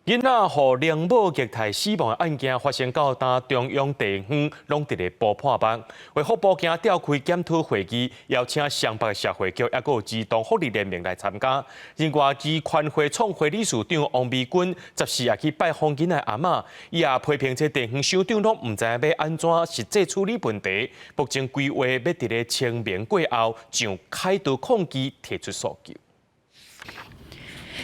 囡仔予奶母虐待死亡的案件發生到今，中央地方攏佇咧補破網。衛福部今召開檢討會議，邀請雙北社會局抑閣有兒童福利聯盟來參加。另外，兒權會創會理事長王美君14也去拜訪囡仔阿嬤，伊也批評這地方首長攏毋知影欲按怎實際處理問題。目前規劃欲佇咧清明過後上凱道抗議提出訴求。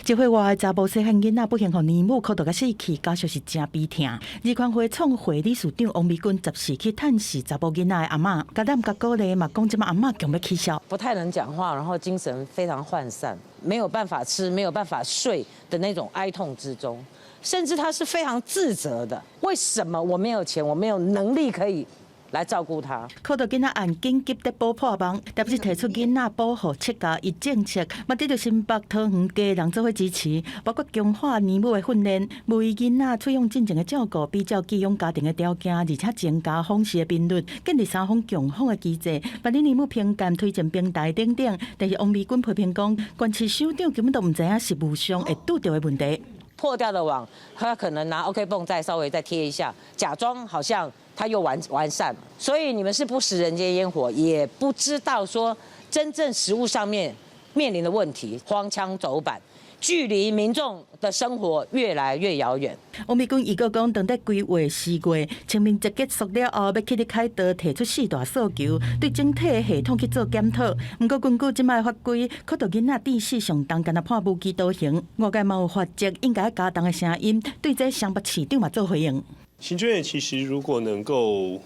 一歲外的查某細漢囡仔不幸予奶母苦毒共死去，家屬是誠悲痛。兒權會創會理事長王美君14去探視查某囡仔的阿嬤，共攬佮鼓勵嘛，講這擺阿嬤強欲起痟。不太能講話，然後精神非常渙散，沒有辦法吃，沒有辦法睡的那種哀痛之中，甚至他是非常自責的。為什麼我沒有錢，我沒有能力可以來照顧他？苦毒囡仔案緊急得補破網，特別是提出囡仔保護七加一政策，嘛得著新北桃園家人做伙支持，包括強化奶母的訓練，為囡仔採用進前的照顧，比照寄養家庭的條件，而且增加訪視的頻率，建立三方共訪的機制，辦理奶母評鑑推薦平台等等。但是王美君批評講，縣市首長根本都毋知影實務上會拄著的問題。破掉的網，他可能拿 OK 繃再稍微再貼一下，假裝好像他又完善。所以你們是不食人間煙火，也不知道說真正實務上面面臨的問題，荒腔走板，距離民眾的生活越來越遙遠。王美君伊閣講，當佇規劃4月清明節結束了後，欲去佇凱道提出四大訴求，對整體的系統去做檢討。毋過根據這擺法規，苦毒囡仔致死上重，干焦判無期徒刑。外界嘛有發出應該加重的聲音，對這雙北市長嘛做回應。行政院其實如果能夠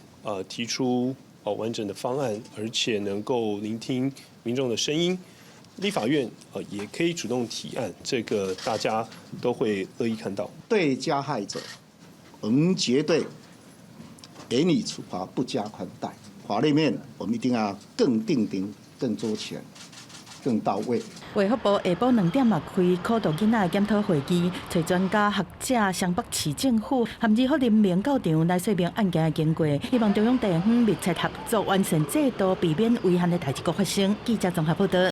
提出完整的方案，而且能夠聆聽民眾的聲音，立法院也可以主動提案，這個大家都會樂意看到。對加害者，我們絕對嚴厲處罰，不加寬待。法律面，我們一定要更訂定、更周全、更到位。衛福部下晡2點嘛開苦毒囡仔的檢討會議，揣專家學者、雙北市政府，含兒福聯盟到場來說明案件的經過，希望中央地方密切合作，完善制度，避免遺憾的代誌閣發生。記者綜合報道。